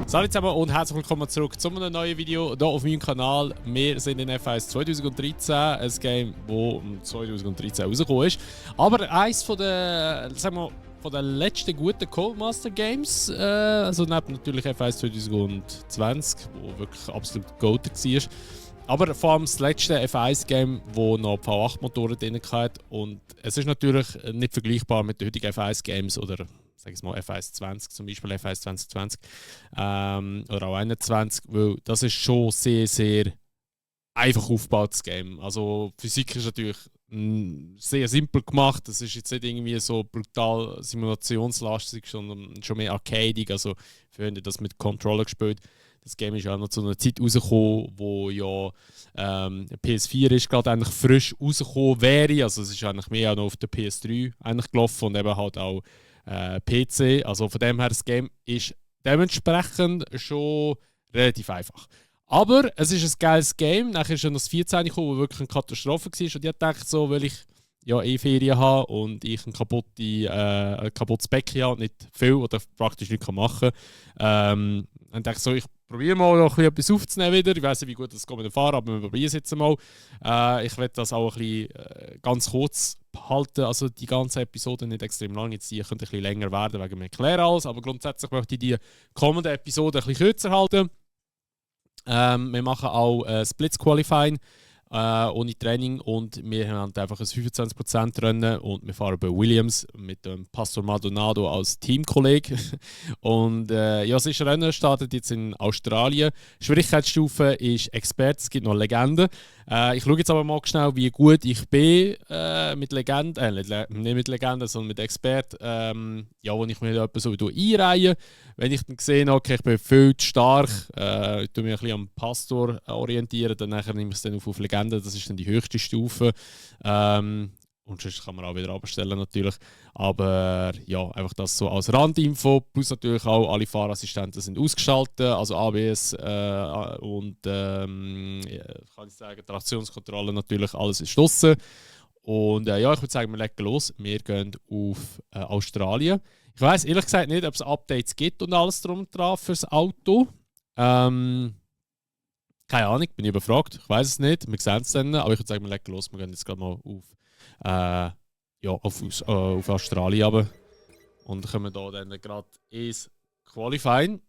Salut zusammen und herzlich willkommen zurück zu einem neuen Video hier auf meinem Kanal. Wir sind in F1 2013, ein Game, das 2013 rausgekommen ist. Aber eines von den, sagen wir, von den letzten guten Codemaster Games, also neben natürlich F1 2020, wo wirklich absolut golden war. Aber vor allem das letzte F1-Game, wo noch V8-Motoren drin hatte. Und es ist natürlich nicht vergleichbar mit den heutigen F1-Games oder sag ich mal F1 20, zum Beispiel F1 2020 oder auch 21, weil das ist schon sehr, sehr einfach aufgebautes Game. Also Physik ist natürlich sehr simpel gemacht. Das ist jetzt nicht irgendwie so brutal simulationslastig, sondern schon mehr arcadig. Also für die das mit Controller gespielt. Das Game ist ja auch noch zu einer Zeit rausgekommen, wo ja PS4 ist gerade eigentlich frisch rausgekommen wäre. Also es ist eigentlich mehr auch noch auf der PS3 eigentlich gelaufen und eben halt auch PC. Also von dem her, das Game ist dementsprechend schon relativ einfach. Aber es ist ein geiles Game. Nachher ist ja noch das 14 gekommen, wo wirklich eine Katastrophe war. Und ich dachte so, weil ich ja Ferien habe und ich ein kaputtes Becken habe, nicht viel oder praktisch nichts machen kann. Dann dachte ich so, ich probiere mal noch etwas aufzunehmen wieder. Ich weiß nicht, wie gut das geht mit dem Fahren, aber wir probieren es jetzt mal. Ich werde das auch ein bisschen ganz kurz halten, also die ganze Episode nicht extrem lang. Jetzt die könnte ein bisschen länger werden wegen dem Erklären alles, aber grundsätzlich möchte ich die kommende Episode ein bisschen kürzer halten. Wir machen auch Splits Qualifying ohne Training und wir haben einfach ein 25% Rennen und wir fahren bei Williams mit dem Pastor Maldonado als Teamkollege. Und ja, das ist ein Rennen, startet jetzt in Australien. Schwierigkeitsstufe ist Expert, es gibt noch Legenden. Ich schaue jetzt aber mal schnell, wie gut ich bin mit Legenden, nicht mit Legenden, sondern mit Expert, ja, wo ich mir etwas so einreihe. Wenn ich dann sehe, okay, ich bin viel zu stark, ich tue mich ein bisschen am Pastor orientieren, dann nehme ich es dann auf Legenden, das ist dann die höchste Stufe. Und sonst kann man auch wieder abstellen natürlich. Aber ja, einfach das so als Randinfo. Plus natürlich auch alle Fahrassistenten sind ausgeschaltet, also ABS und kann ich sagen, Traktionskontrolle natürlich, alles ist draussen. Und ja, ich würde sagen, wir legen los. Wir gehen auf Australien. Ich weiss ehrlich gesagt nicht, ob es Updates gibt und alles drum und dran fürs Auto. Keine Ahnung, bin ich überfragt. Ich weiß es nicht. Wir sehen es dann. Aber ich würde sagen, wir legen los. Wir gehen jetzt gerade mal auf Australien runter. Und kommen da dann gerade ins Qualifying.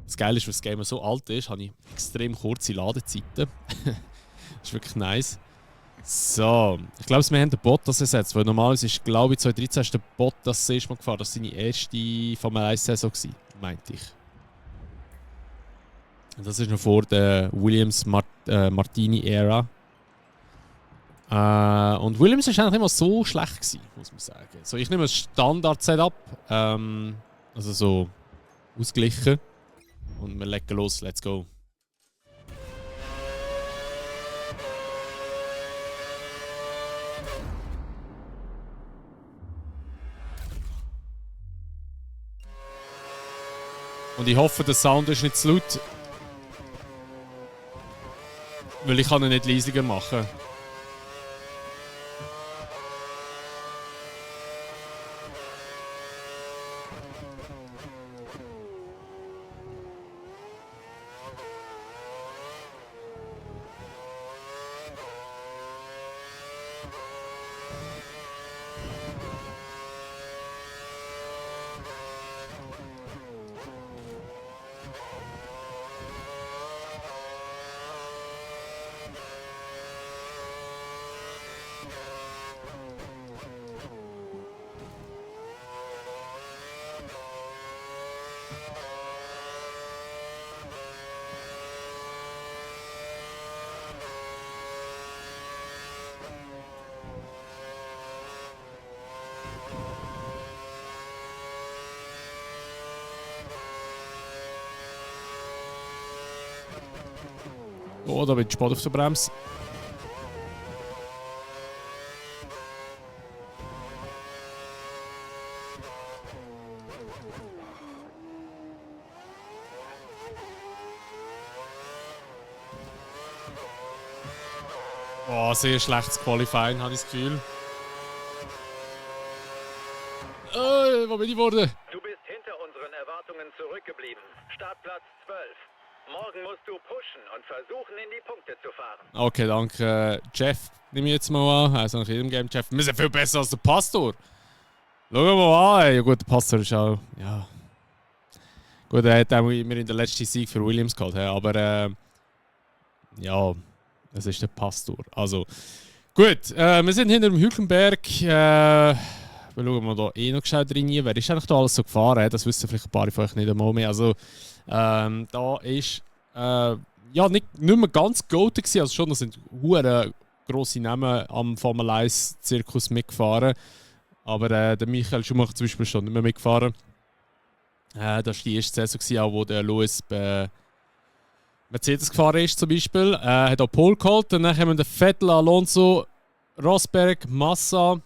Das Geile ist, weil das Game so alt ist, habe ich extrem kurze Ladezeiten. Das ist wirklich nice. So, ich glaube, wir haben den Bottas ersetzt, weil normalerweise ist, glaube ich, 2013 ist der Bottas das erste Mal gefahren. Das war seine erste Formel 1-Saison, meinte ich. Und das ist noch vor der Williams-Martini-Ära. Und Williams war eigentlich immer so schlecht gewesen, muss man sagen. So, ich nehme ein Standard-Setup, also so ausgeglichen. Und wir legen los, let's go. Und ich hoffe, der Sound ist nicht zu laut. Weil ich kann ihn nicht leisiger machen. Oh, da bin ich spät auf der Bremse. Oh, sehr schlechtes Qualifying, habe ich das Gefühl. Wo bin ich geworden? Du bist hinter unseren Erwartungen. Erwartungen zurückgeblieben. Startplatz 12. Morgen musst du pushen und versuchen, in die Punkte zu fahren. Okay, danke. Jeff, nehme ich jetzt mal an. Also nach jedem Game Jeff. Wir sind viel besser als der Pastor. Schauen wir mal an. Ja gut, der Pastor ist auch... Ja. Gut, er hat auch immer in der letzten Sieg für Williams gehabt. Aber ja, das ist der Pastor. Also, gut. Wir sind hinter dem Hülkenberg. Wir schauen mal da noch geschaut rein. Wer ist eigentlich da alles so gefahren? Das wissen vielleicht ein paar von euch nicht einmal mehr. Also, da ist ja nicht mehr ganz goated gewesen. Also schon, da sind hure grosse Namen am Formel 1 Zirkus mitgefahren. Aber der Michael Schumacher zum Beispiel schon nicht mehr mitgefahren. Das war die erste Saison gewesen, auch wo der Lewis bei Mercedes gefahren ist zum Beispiel. Hat auch Pole geholt. Dann haben wir den Vettel, Alonso, Rosberg, Massa,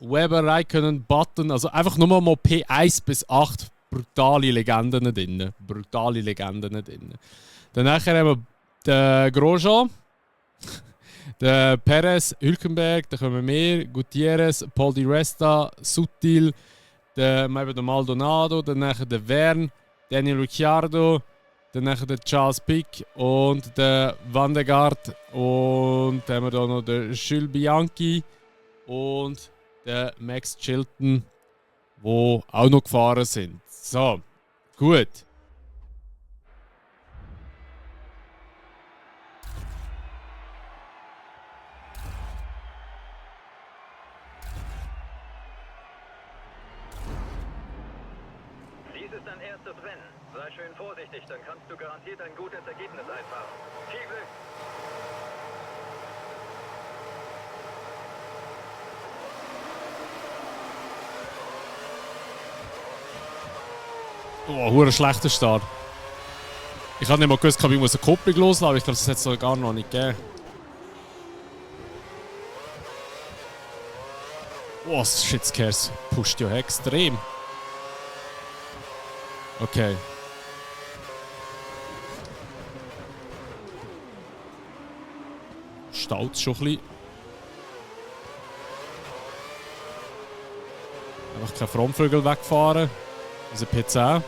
Weber, Raikkonen, Button. Also einfach nur mal P1 bis 8 brutale Legenden drin. Dann haben wir den Grosjean, den Perez, Hülkenberg, dann kommen wir, Gutierrez, Paul Di Resta, Sutil, der Maldonado, dann der Verne, Daniel Ricciardo, dann der Charles Pic und der Van der Gaart und dann haben wir da noch den Jules Bianchi und der Max Chilton, die auch noch gefahren sind. So, gut. Dies ist dein erstes Rennen. Sei schön vorsichtig, dann kannst du garantiert ein gutes Ergebnis einfahren. Viel Glück! Oh, hure schlechter Start. Ich habe nicht mal gewusst, ich muss eine Kupplung loslassen, aber ich glaube, das hat es gar noch nicht gegeben. Oh, das Shitscares pusht ja extrem. Okay. Staut schon ein bisschen. Einfach kein Frontflügel wegfahren. Also P10.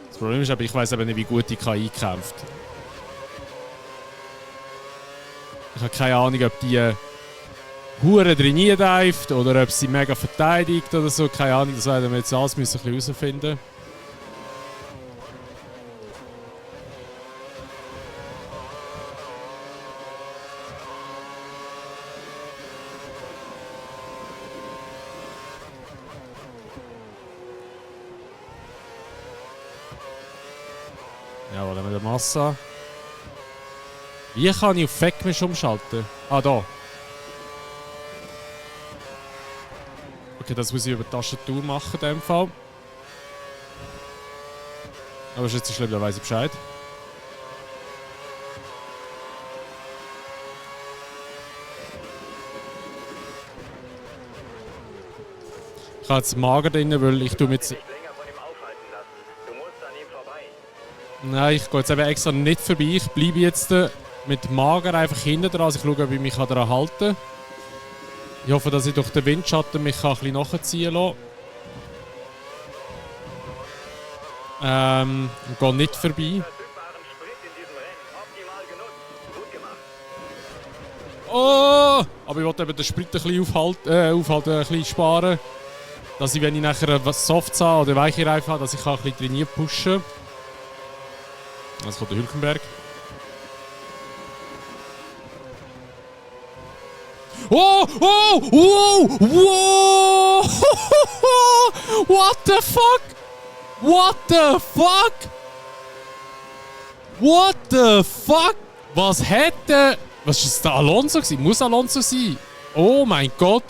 Das Problem ist aber, ich weiß eben nicht, wie gut die KI kämpft. Ich habe keine Ahnung, ob die Hure drin dived oder ob sie mega verteidigt oder so. Keine Ahnung, das werden wir jetzt alles ein bisschen herausfinden. Ja, dann mit der Massa. Wie kann ich auf Fackmisch umschalten? Ah, da. Okay, das muss ich über die Tastatur machen in dem Fall. Aber ist jetzt so schlimm, da weiss ich Bescheid. Ich habe jetzt Mager drin, weil ich tue jetzt... Nein, ich gehe jetzt eben extra nicht vorbei. Ich bleibe jetzt mit Mager einfach hinten dran. Also ich schaue, ob ich mich daran halten kann. Ich hoffe, dass ich durch den Windschatten mich ein bisschen nachziehen kann. Und gehe nicht vorbei. Oh! Aber ich wollte eben den Sprit ein bisschen aufhalten, ein bisschen sparen. Dass ich, wenn ich nachher was Softs habe oder weiche Reifen habe, dass ich ein bisschen trainiert pushen kann. Jetzt kommt der Hülkenberg. Oh! Oh! Wow! Wow! What the fuck? What the fuck? What the fuck? Was hätte... Was ist das? Alonso gewesen? Muss Alonso sein? Oh mein Gott!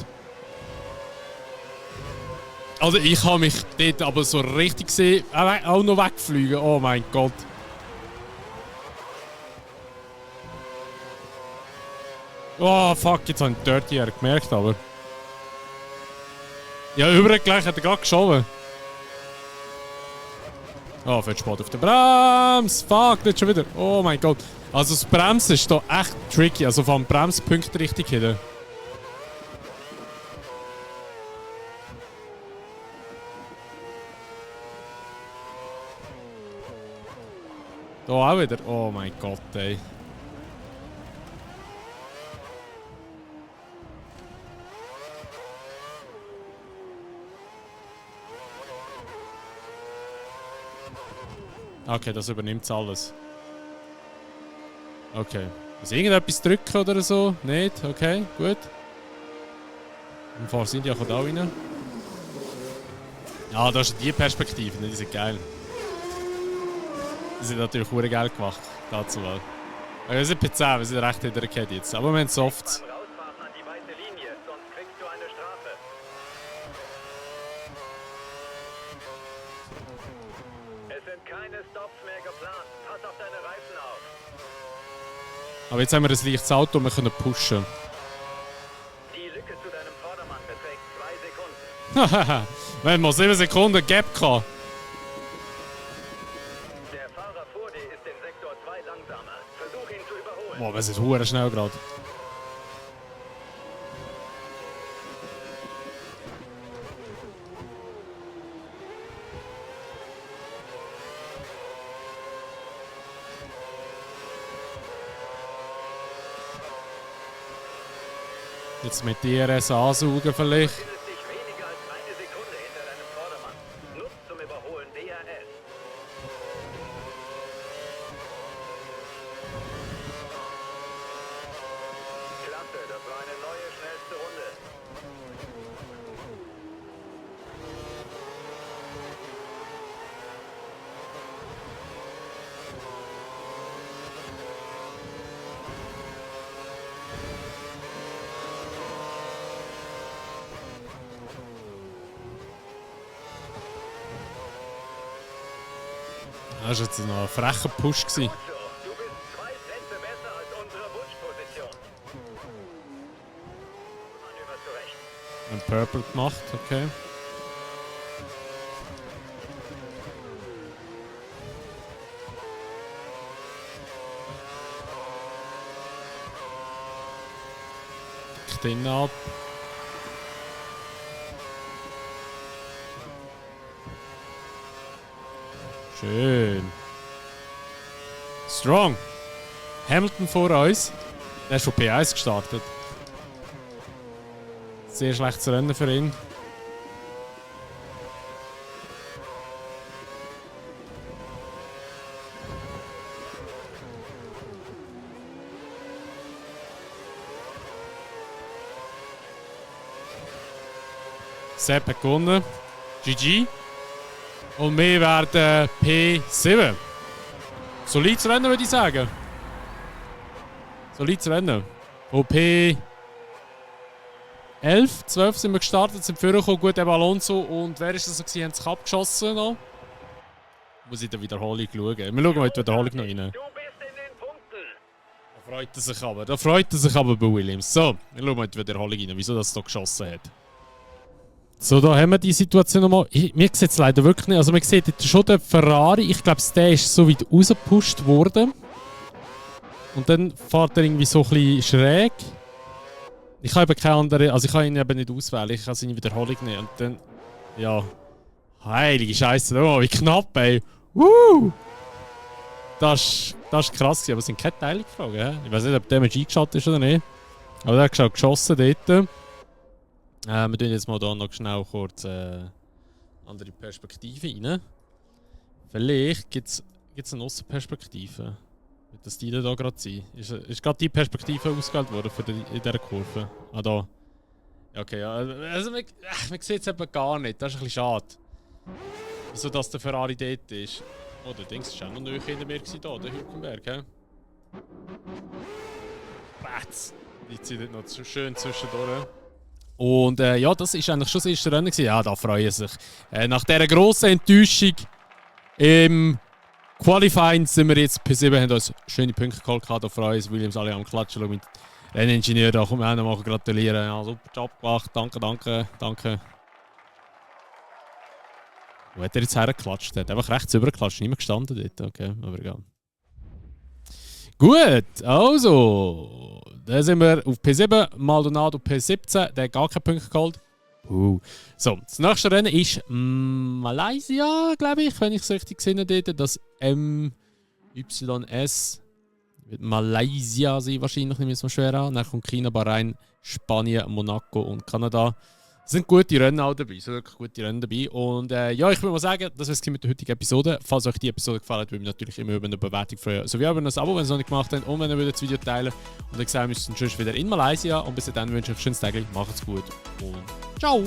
Also ich habe mich dort aber so richtig gesehen, auch noch wegfliegen. Oh mein Gott. Oh fuck, jetzt habe ich Dirty gemerkt, aber... Ja, übergleich hat er gerade geschoben. Oh, fährt spät auf der Bremse. Fuck, nicht schon wieder. Oh mein Gott. Also das Bremsen ist hier echt tricky. Also vor allem Bremspunkte richtig hin. Da auch wieder. Oh mein Gott, ey. Okay, das übernimmt alles. Okay. Muss irgendetwas drücken oder so? Nicht? Okay, gut. Und Force India kommt auch rein. Ja, das ist die Perspektive, die sind geil. Die sind natürlich sehr geil gemacht, dazu mal. Wir sind P10, wir sind recht in der Kette jetzt. Aber wir haben Softs. Rausfahren an die weiße Linie, sonst kriegst du eine Strafe. Es sind keine Stops mehr geplant. Pass auf deine Reifen auf. Aber jetzt haben wir ein leichtes Auto und wir können pushen. Die Lücke zu deinem Vordermann beträgt 2 Sekunden. Hahaha, wir haben mal 7 Sekunden Gap gehabt. Der Fahrer vor dir ist in Sektor 2 langsamer. Versuch ihn zu überholen. Boah, wir sind hure schnell gerade. Jetzt mit DRS ansaugen vielleicht. Du befindest dich weniger als 1 Sekunde hinter deinem Vordermann. Nutzt zum Überholen DRS. Klasse, das war eine neue schnellste Runde. Das war jetzt noch ein frecher Push gewesen. Gut so, du bist 2 Plätze besser als unsere Wunschposition. Manöver zurecht. Ein Purple gemacht, okay. Deckt innen ab. Schön. Strong. Hamilton vor uns. Der ist von P1 gestartet. Sehr schlechtes Rennen für ihn. Sepp hat gewonnen. GG. Und wir werden P7. Solides Rennen, würde ich sagen. Solides Rennen. Von P11, 12 sind wir gestartet, sind vorgekommen. Gut, eben Alonso und wer ist das so gewesen? Haben sich abgeschossen noch? Muss ich in der Wiederholung schauen. Wir schauen mal in die Wiederholung noch rein. Du bist in den Punkten. Da freut er sich aber bei Williams. So, wir schauen mal in die Wiederholung rein, wieso das da geschossen hat. So, da haben wir die Situation nochmal. Mir sieht es leider wirklich nicht. Also man sieht jetzt schon den Ferrari. Ich glaube, der ist so weit rausgepusht worden. Und dann fährt er irgendwie so ein bisschen schräg. Ich habe eben keine andere, also ich kann ihn eben nicht auswählen. Ich kann seine Wiederholung nehmen. Und dann, ja. Heilige Scheiße, oh, wie knapp, ey. Das ist krass gewesen, aber es sind keine Teile geflogen. Ich weiß nicht, ob der Damage eingeschaltet ist oder nicht. Aber der hat schon geschossen dort. Wir tun jetzt mal hier noch schnell kurz andere Perspektive rein. Vielleicht gibt es eine Aussenperspektive. Wird das die da gerade sein? Ist gerade die Perspektive ausgewählt worden für in dieser Kurve? Ah, da. Ja, okay, ja. Also man sieht es eben gar nicht. Das ist ein bisschen schade. Wieso dass der Ferrari dort ist. Oh, der Dings war auch noch näher hinter mir hier, der Hülkenberg, hä? Batz! Die zieht dort noch so schön zwischendurch. Und ja, das war eigentlich schon das erste Rennen gewesen. Ja, da freuen sich. Nach dieser grossen Enttäuschung im Qualifying sind wir jetzt P7, haben uns schöne Punkte geholt. Da freuen uns Williams alle am Klatschen. Schau mit Renningenieur, da kommen wir auch noch gratulieren. Ja, super Job gemacht. Danke. Wo hat er jetzt hergeklatscht? Er hat einfach rechts übergeklatscht, niemand gestanden dort. Okay, aber egal. Gut, also. Da sind wir auf P7, Maldonado P17, der hat gar keinen Punkt geholt. So, das nächste Rennen ist Malaysia, glaube ich, wenn ich es richtig gesehen habe. Das MYS wird Malaysia sein, wahrscheinlich, nicht mehr so schwer an. Dann kommt China, Bahrain, Spanien, Monaco und Kanada. Es sind gute Rennen auch dabei, sind wirklich gute Rennen dabei. Und ja, ich würde mal sagen, das war es mit der heutigen Episode. Falls euch die Episode gefallen hat, würde ich mich natürlich immer über eine Bewertung freuen. Sowie über ein Abo, wenn ihr es noch nicht gemacht habt. Und wenn ihr das Video teilen und dann sehen wir uns schon wieder in Malaysia. Und bis dann wünsche ich euch ein schönes Tag. Macht's gut und ciao!